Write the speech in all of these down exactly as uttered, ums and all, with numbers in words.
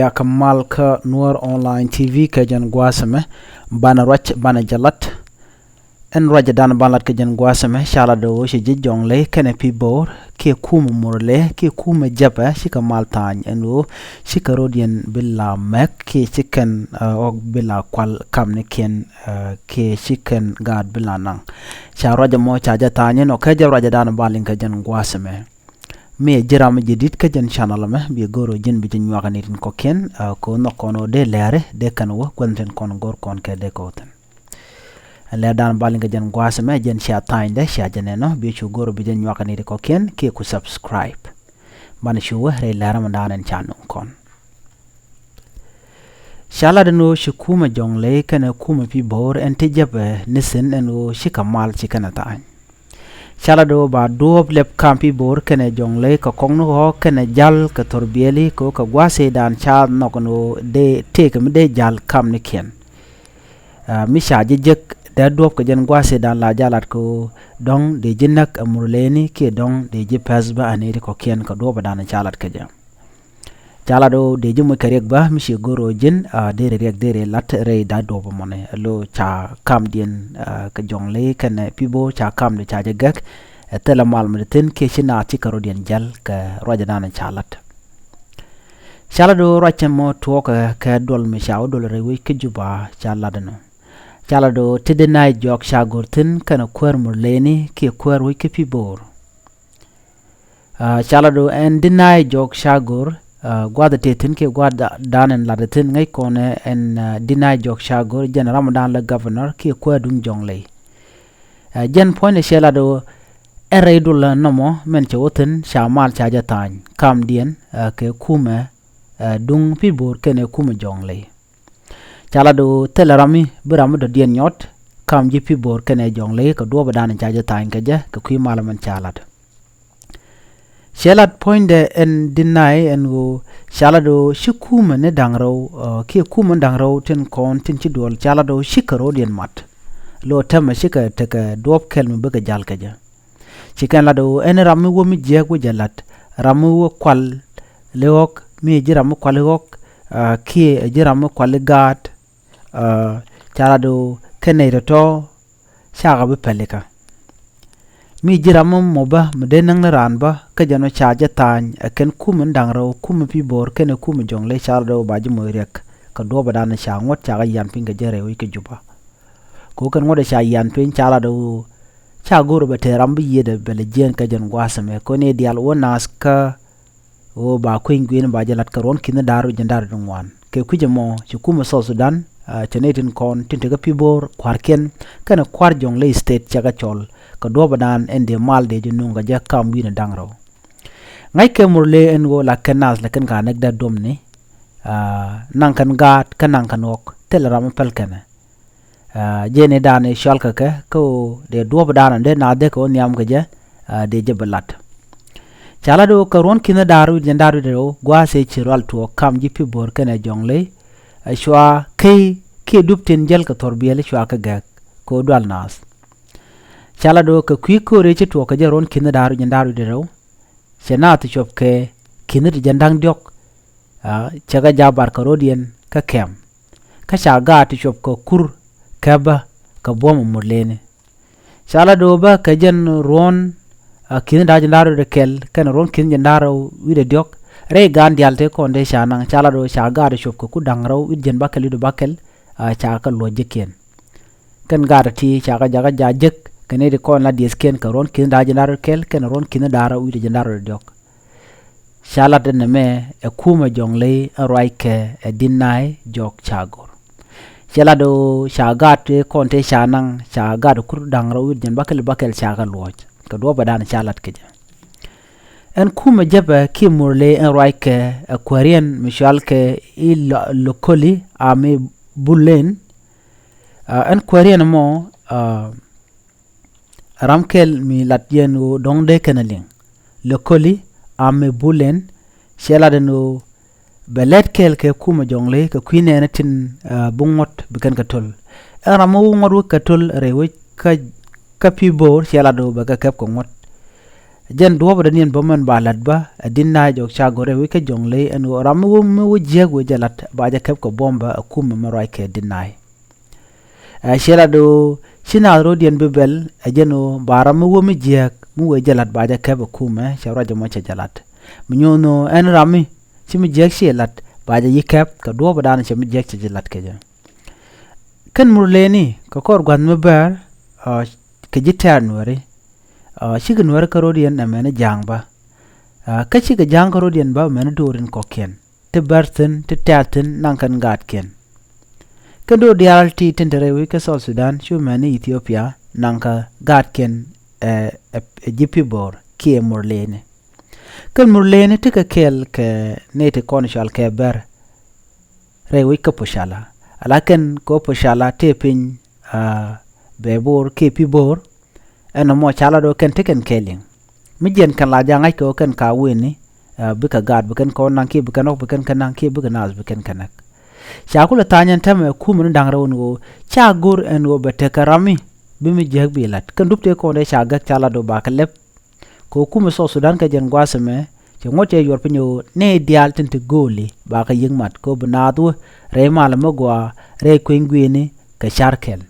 Yakɛ mal kä Nuɔr Online T V kɛ jɛn gua̱a̱th ɛmɛ, banɛ ruac banɛ jɛ lat. Ɛn ruacɛ dan ban lat kɛ jɛn gua̱a̱th ɛmɛ, ca lat ɣöö ci ji̱ Jɔŋley kɛnɛ Pi̱i̱ Bo̱o̱r kiɛ kumɛ Murlɛ kiɛ kumɛ Jɛpɛ cikɛ mal tha̱a̱ny ɛn ɣöö cikɛ rɔ̱diɛn bi la mɛk kiɛ ci kɛn, ɛ, ɣɔk bi la kual kamnikiɛn, ɛ, kiɛ ci kɛn gaat bi la naŋ. Ca ruacɛ mɔ ca jɛ tha̱a̱ny ɛn ɣöö kɛ jɛ ruacɛ dan ban liŋ kɛ jɛn gua̱a̱th ɛmɛ. Mi ɛ ji̱ ram mi ji̱ di̱t kä jɛn channel ɛmɛ, bi go̱r ɣöö ji̱n bi jɛ nyuak ɛ ni tin kɔ̱kiɛn, ɛ, kɛ ɣöö nhɔk kɔn ɣöö dee lɛri dee kɛn wä kuɛn tin kɔn go̱r kɔn kɛ dee kɛ wä thi̱n. Ɛn lɛr dan bal in kɛ jɛn gua̱a̱th ɛmɛ, jɛn cia tha̱a̱nydɛ cia jɛ nɛn ɔ, bi cu go̱r ɣöö bi jɛ nyuak ɛ ni tin kɔ̱kiɛn kiɛ ku subscribe. Banɛ cu wä rɛy lɛr ɛmɛ dan ɛn ca nuŋ kɔn. Ca lat ɛn ɣöö ci kumɛ Jɔŋley kɛnɛ kumɛ Pi̱i̱ Bo̱o̱r ɛn ti Jɛpɛ ni thi̱n ɛn ɣöö cikɛ mal ci kɛnɛ tha̱a̱ny. Ca lat ɣöö ba duɔ̱ɔ̱p lɛp kam Pi̱i̱ Bo̱o̱r kɛnɛ Jɔŋley kɛ kɔŋni ɣɔ̱ɔ̱k kɛnɛ jal kɛ thor biɛli kɛ ɣöö kɛ gua̱a̱th dan ca nhɔk ɛn ɣöö dee tëëkɛ mi dee jal kamnikiɛn. Ɛ, mi ca ji̱ jek dee duɔ̱ɔ̱p kɛ jɛn gua̱a̱th dan la jɛ lat kɛ ɣöö dɔ̱ŋ dee ji̱ näk ɛ Murleni kiɛ dɔ̱ŋ dee ji̱ pɛ̈th bä ɛ ni ti kɔ̱kiɛn kɛ duɔ̱ɔ̱p dan ca lat kɛ jɛ. Ca lat ɣöö dee ji̱ moc kɛ riɛk bä mi ci go̱r ɣöö ji̱n, a, deri riɛk deri lat rɛy da̱c duɔ̱ɔ̱p ɛmɔni. Lo ca kamdiɛn, a, kɛ Jɔŋley kɛnɛ Pi̱i̱ Bo̱o̱r ca kamdɛ ca jɛ gɛk. Ɛ thilɛ mal mi ti thi̱n kiɛ ci naath ci kɛ rɔ̱diɛn jäl kɛ ruacɛ dan ca lat. Ca lat ɣöö ruacɛ mɔ tuɔɔkɛ kɛ duɔl mi ca wä duɔl rɛy wec kä Juba ca lat ɛnɔ. Ca lat ɣöö ti deny jɔk ca go̱r thi̱n kɛnɛ kuäär Murleni kiɛ kuäär wec kä Pi̱i̱ Bo̱o̱r. A, ca lat ɣöö ɛn deny jɔk ca go̱r, a, gua̱a̱th tëë thi̱n kiɛ gua̱a̱th da-, dan ɛn lat thi̱n ŋäc kɔn ɛn, a, deny jɔk ca go̱r jɛn ram dan la governor kiɛ kuäär duŋ Jɔŋley. A, jɛn puɔ̱nydɛ cɛ lat ɣöö ɛn rɛy duɔl nɔmɔ mɛn cɛ wä thi̱n ca mal ca jɛ tha̱a̱ny kamdiɛn, a, kɛ kumɛ, a, duŋ Pi̱i̱ Bo̱o̱r kɛnɛ kumɛ Jɔŋley. Ca lat ɣöö thilɛ ram mi bi ram mi dɔ̱diɛn nyɔt kam ji̱ Pi̱i̱ Bo̱o̱r kɛnɛ Jɔŋley kɛ duɔ̱ɔ̱p dan ca jɛ tha̱a̱ny kɛ jɛ kɛ kui̱ mal mɛn ca lat. Cɛ lat puɔ̱nydɛ ɛn deny ɛn ɣöö ca lat ɣöö ci kumɛ ni da̱ŋ rɛw, ɛ, kiɛ kumɛ ni da̱ŋ rɛw tin kɔn tin ci duɔl ca lat ɣöö cikɛ rɔ̱diɛn mat. Lo tɛmɛ cikɛ tekɛ duɔ̱ɔ̱p kɛl mi bikɛ jal kɛ jɛ. Ci kɛn lat ɣöö ɛn ram mi wä mi jiääk wä jɛ lat, ram mi wä kual li ɣɔ̱k, mi ji̱ ram mi kual li ɣɔ̱k, a, kiɛ ji̱ ram mi kual li gaat, a, ca lat ɣöö kɛn nɛy tɔ̱tɔ̱ cakɛ bi pɛlikä. Mi ji̱ ram mi mɔ bä mi dee näŋ ni raan bä kä jɛn ɔ ca jɛ tha̱a̱ny ɛ kɛn kumɛ ni da̱ŋ rɛw, kumɛ Pi̱i̱ Bo̱o̱r kɛnɛ kumɛ Jɔŋley ca lat ɣöö ba ji̱ moc riɛk kɛ duɔ̱ɔ̱p dan ca ŋuɔ̱t cakɛ yian piny kɛ jɛ rɛy wec kä Juba. Kɛ ɣöö kɛn ŋuɔ̱t ɛ ca yian piny ca lat ɣöö ca go̱r ɛ bɛ tëë ram bi yiëëdɛ bɛ lɛ jiɛɛn kɛ jɛn gua̱a̱th ɛmɛ kɔn i̱ diaal wä naath kä ɣöö ba kueny gui̱n ba jɛ lat kɛ ruɔ̱n ki̱n da̱r wi̱c jɛn da̱r wi̱c ŋuan. Kɛ kui̱c ɛmɔ ci kumɛ South Sudan, a, cɛ nɛy tin kɔn tin tekä Pi̱i̱ Bo̱o̱r kua̱rkiɛn kɛnɛ kua̱r Jɔŋley State cɛ kɛ cɔl kɛ duɔ̱ɔ̱p dan ɛn dee mal dee jɛ nuŋ kɛ jɛ kam wi̱n da̱ŋ rɛw. Ŋa̱ckɛ Murley ɛn ɣöö la kɛn naath la kɛn ka näk dee duɔ̱mni, a, naŋ kɛn gaat kä naŋ kɛn ɣɔ̱k thilɛ ram mi päl kɛnɛ. A, jɛn i̱ da̱a̱n i̱ cɔal kɛ kɛ kä ɣöö dee duɔ̱ɔ̱p da̱a̱n dee naath dee kɛ ɣöö nhiam kɛ jɛ, a, dee jɛ bi lat. Ca lat ɣöö kɛ ruɔ̱n ki̱n da̱a̱r wi̱c jɛn da̱a̱r wi̱c rɛw gua̱a̱th ëë ci rual tuɔɔk kam ji̱ Pi̱i̱ Bo̱o̱r kɛnɛ Jɔŋley, a, cua key kiɛ dup tin jäl kɛ thor biɛli cua kɛ gɛ̈k kɛ ɣöö dual naath. Ca lat ɣöö kɛ kui̱ köör ëë ci tuɔɔk kɛ jɛ ruɔ̱n ki̱n da̱a̱r wi̱c jɛn da̱a̱r wi̱c rɛw cɛ naath ti cuɔp kɛ ki̱n ti jɛn da̱ŋ diɔ̱k, a, cɛ kɛ ja̱ bar kɛ ro̱diɛn kä kɛm. Kä ca gaat ti cuɔp kɛ kur kɛpä kɛ buɔ̱m ɛ Murleni. Ca lat ɣöö bä kɛ jɛn ruɔ̱n, a, ki̱n da̱a̱r jɛn da̱a̱r wi̱cdɛ kɛl kɛnɛ ruɔ̱n ki̱n jɛn da̱a̱r wi̱cdɛ diɔ̱k rɛy gaan diaal tëë kɔn tëë ca naŋ ca lat ɣöö ca gaat ti cuɔp kɛ kur da̱ŋ rɛw wi̱c jɛn bäkɛl wi̱cdɛ bäkɛl, a, ca kɛ luɔ̱c ji̱kiɛn. Kɛn gaat ti ca kɛ jakä ja̱ jek kɛ nɛy ti kɔn la diethkiɛn kɛ ruɔ̱n ki̱n da̱a̱r jɛn da̱a̱r wi̱cdɛ kɛl kɛnɛ ruɔ̱n ki̱n da̱a̱r wi̱cdɛ jɛn da̱a̱r wi̱cdɛ diɔ̱k. Ca lat ɛn ɛmɛ ɛ kumɛ Jɔŋley ɛn ruackɛ ɛ deny jɔk ca go̱r. Cɛ lat ɣöö ca gaat tëë kɔn tëë ca naŋ ca gaat kur da̱ŋ rɛw wi̱cdɛ jɛn bäkɛl bäkɛl ca kɛ luɔ̱c kɛ duɔ̱ɔ̱p ɛ dan ca lat kɛ jɛ. Ɛn kumɛ Jɛpɛ kiɛ Murley ɛn ruackɛ ɛ kuääriɛn mi cɔalkɛ i̱ Lo-, Lokoli Ami Bulen. A, ɛn kuääriɛn ɛmɔ, a, ram kɛl mi lat yɛn ɣöö dɔ̱ŋ dee kɛn ɛ liŋ. Lokoli Ami Bulen cɛ lat ɛn ɣöö bɛ lɛt kɛɛl kɛ kumɛ Jɔŋley kɛ kui̱ nɛɛni tin, a, bi ŋuɔ̱t bi kɛn kɛ to̱l. Ɛn ram mi wä ŋuɔ̱t wä kɛ to̱l rɛy wec kä, kä Pi̱i̱ Bo̱o̱r cɛ lat ɣöö bɛ kɛ kɛp kɛ ŋuɔ̱t. Jɛn duɔ̱ɔ̱pdɛ niɛn bä mɛn ba la̱t bä ɛ Di̱t Naay jɔk ca go̱r rɛy wec kä Jɔŋley ɛn ɣöö ram mi wä mi wä jiääk wëë jɛ la̱t ba jɛ kɛp kɛ buɔ̱m bä ɛ kumɛ mi ruac kɛ Di̱t Naay. Ɛ ciɛ lat ɣöö ci naath ro̱o̱diɛn bi bɛl ɛ jɛn ɣöö ba ram mi wä mi jiääk mi wëë jɛ la̱t ba jɛ kɛp ɛ kumɛ cɛ ruac ɛmɔ cɛ jɛ la̱t. Mi nyo̱o̱n ɣöö ɛn ram mi ci mi jiääk ciɛ la̱t ba jɛ yi kɛp kɛ duɔ̱ɔ̱pdan cɛ mi jiääk cɛ jɛ la̱t kɛ jɛ. Kɛn Murleni kɛ kɔr gua̱th mi bäär kɛ ji̱ tɛ̈r Nuääri. Cikɛ Nuääri kä ro̱diɛn ɛmɛni ja̱a̱ŋ bä. Kä cikɛ ja̱a̱ŋ kä ro̱diɛn bä ɛmɛni do̱rin kɔ̱kiɛn ti bär thi̱n ti tɛ̈r thi̱n naŋ kɛn gaatkiɛn. Kɛn do̱r diaal ti tin te rɛy wec kä South Sudan cu mɛni Ethiopia naŋ kä gaatkiɛn ɛ ji̱ Pibor kiɛ Murleni. Kɛn Murleni tekɛ kɛɛl kɛ nɛy ti kɔn cɔal kɛ bär rɛy wec kä Pocala. Ala kɛn kɛ Pocala tëë piny Bɛbor kiɛ Pibor. Ɛn nɔmɔ ca lat ɣöö kɛn tekɛn kɛɛliŋ mi jiɛn kɛn la ja̱ ŋa̱ckɛ ɣöö kɛn ka weni bikɛ gaat bi kɛn kɔn naŋ kiɛ bi kɛn ɣɔ̱k bi kɛn kɛ naŋ kiɛ bikɛ naath bi kɛn kɛ näk. Ca kulɛ tha̱a̱ny ɛn täämɛ kumɛ ni da̱ŋ rɛw ɛn ɣöö ca go̱r ɛn ɣöö bɛ tekɛ ram mi bi mi jiääk bi la̱t kɛn dup tëë kɔn dee ca gäk ca lat ɣöö bakɛ lɛp. Kɛ ɣöö kumɛ South Sudan kɛ jɛn gua̱a̱th ɛmɛ cɛ ŋuɔ̱t cɛ yuɔr piny ɣöö nɛy diaal tin te gööli bakɛ yi̱k mat kɛ ɣöö bi naath wä rɛy mal mi gɔaa rɛy kueny gui̱i̱ni kɛ ca̱r kɛl.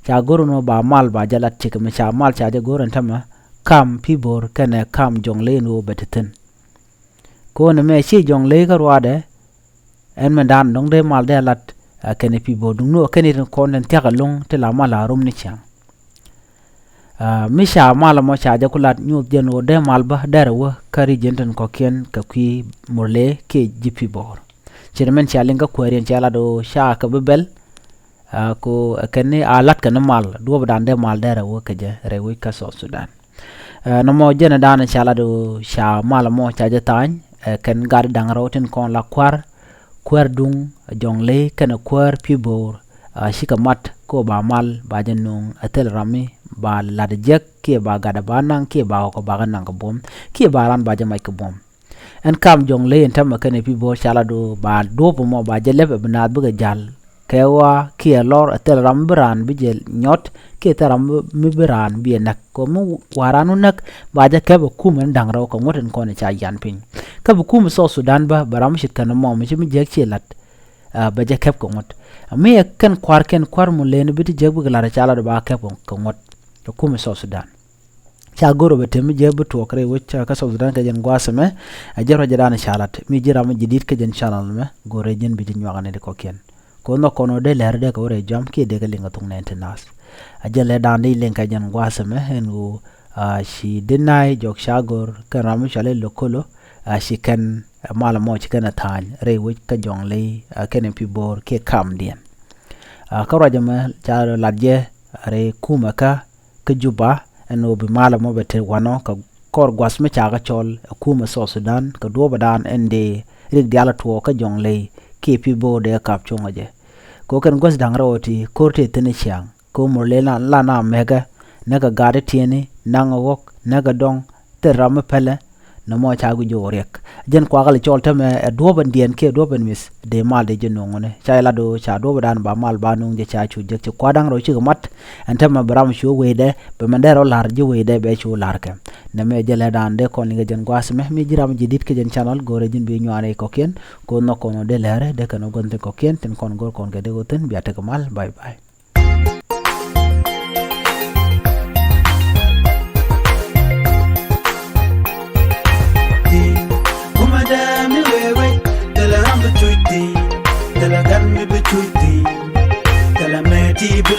Ca go̱r ɛn ɣöö ba mal ba jɛ lat cikɛ mi ca mal ca jɛ go̱r ɛn täämɛ kam Pibor kɛnɛ kam Jɔŋley ɛn ɣöö bɛ te thi̱n. Kɛ ɣöö nɛmɛ ci Jɔŋley kä ruaadɛ ɛn mɛn da̱a̱n dɔ̱ŋ dee mal dee lat kɛnɛ Pibor duŋni ɣöö kɛn i̱ tin kɔn tin thia̱k ɛlɔ̱ŋ ti la mal a rom ni ciaŋ. Mi ca mal ɛmɔ ca jɛ ku lat nyuuth jɛn ɣöö dee mal bä dɛrɛ wä kä ri jiɛn tin kɔ̱kiɛn kɛ kui̱ Murle kiɛ ji̱ Pibor. Ce̱t mɛn cia liŋ kä kuääriɛn cia lat ɣöö ca kɛ bi bɛl. Ko kɛn ni a lat kɛ ni mal duɔ̱ɔ̱pdan dee mal dɛrɛ wä kɛ jɛ rɛy wec kä South Sudan. Nɔmɔ jɛn ɛ da̱a̱n ca lat ɣöö ca mal ɛmɔ ca jɛ tha̱a̱ny kɛn gat da̱ŋ rɛw tin kɔn la kua̱r kuäär duŋ Jɔŋley kɛnɛ kuäär Pibor. Cikɛ mat kɛ ɣöö ba mal ba jɛ nuŋ ɛ thil ram mi ba lat jek kiɛ ba gat ɛ ba naŋ kiɛ ba ɣɔk ɛ ba kɛ naŋ kɛ buɔ̱m kiɛ ba ran ba jɛ mac kɛ buɔ̱m. Ɛn kam Jɔŋley ɛn täämɛ kɛnɛ Pibor ca lat ɣöö ba duɔ̱ɔ̱p ɛmɔ ba jɛ lɛp ɛ bi naath bikɛ ja̱l kɛ ɣɔaa kiɛ lɔr ɛ thil ram mi bi raan bi jɛ nyɔt kiɛ thil ram mi bi raan bi ɛ näk kɛ ɣöö mi wa̱a̱ raan wä näk ba jɛ kɛp ɛ kumɛ ni da̱ŋ rɛw kɛ ŋuɔ̱t ɛn kɔn ɛ ca yan piny. Kä bi kumɛ South Sudan bä bɛ ram mi ce̱tkɛ nɔmɔ mi ci mi jiäk ciɛ la̱t. Bɛ jɛ kɛp kɛ ŋuɔ̱t mi ɛ kɛn kua̱r kɛn kua̱r Murleni bi ti jiäk bikɛ la̱t ɛ ca lat ɣöö ba kɛp kɛ ŋuɔ̱t. Ɛ kumɛ South Sudan. Ca go̱r ɔ bɛ te mi jiäk bi tuɔɔk rɛy wec kä South Sudan kɛ jɛn gua̱a̱th ɛmɛ. Ɛ jɛn ruac ɛ da̱a̱n ca lat mi ji̱ ram mi ji̱ di̱t kä jɛn channel ɛmɛ go̱r ɛ jɛn bi ji̱ nyuak ni di kɔ̱kiɛn. Kɛ ɣöö nhɔk kɔn ɣöö dee lɛr dee kɛ wä rɛy jam kiɛ dee kɛ liŋ kɛ thuk nɛn ti naath. Ɛ jɛn lɛ da̱a̱n di liŋ kɛ jɛn gua̱a̱th ɛmɛ ɛn ɣöö ci Di̱t Naay jɔk ca go̱r kɛn ram mi cɔal i̱ Lokolo. Ci kɛn mal ɛmɔ ci kɛn ɛ tha̱a̱ny rɛy wec kä Jɔŋley kɛnɛ Pibor kiɛ kamdiɛn. Kä ruac ɛmɛ ca lat jɛ rɛy kumɛ kä kä Juba ɛn ɣöö bi mal ɛmɔ bɛ te wanɔ kɛ kɔr gua̱th mi ca kɛ cɔl ɛ kumɛ South Sudan kɛ duɔ̱ɔ̱pdan ɛn dee rik diaal ɛ tuɔɔk kä Jɔŋley kiɛ Pibor dee kap cuŋä jɛ. Kɛ ɣöö kɛn gua̱th da̱ŋ rɛw ɛ ti ko̱r tëë thi̱n ɛ ciaŋ kɛ ɣöö Murle la na mɛkɛ näk kɛ gaat ti tiɛni naŋ ɛ ɣɔ̱k näk kɛ dɔŋ. Thil ram mi pälɛ nɔmɔ ca guic jɛ ɣöö riɛk. Jɛn kuakä lɛ cɔl täämɛ ɛ duɔ̱ɔ̱p ɛn diɛn kiɛ duɔ̱ɔ̱p ɛn mi̱th dee mal dee jɛ nuŋ ɣöni ca jɛ lat ɣöö ca duɔ̱ɔ̱pdan ba mal ba nuŋ jɛ ca cu jiäk ci kua̱r da̱ŋ rɛw cikɛ mat. Ɛn täämɛ bɛ ram cu wecdɛ bɛ mɛn dee rɔ la̱r ji̱ wecdɛ bɛ cu la̱r kɛ. Nɛmɛ jɛ lɛ da̱a̱n dee kɔn liŋ kɛ jɛn gua̱a̱th ɛmɛ mi ji̱ ram ji̱ di̱t kä jɛn channel go̱rɛ ji̱n bi nyuaani kɔ̱kiɛn. Kɛ ɣöö nhɔk kɔn ɣöö dee lɛ̱rɛ dee kɛn ɣöö gua̱n thi̱n kɔ̱kiɛn tin kɔn go̱r kɔn kɛ dee ɣöö thi̱n bia tekɛ mal. Bye bye. Kumɛ dee mi wee wee thilɛ ram bi cuc thi̱n thilɛ gat mi bi cuc thi̱n thilɛ mɛ ti bi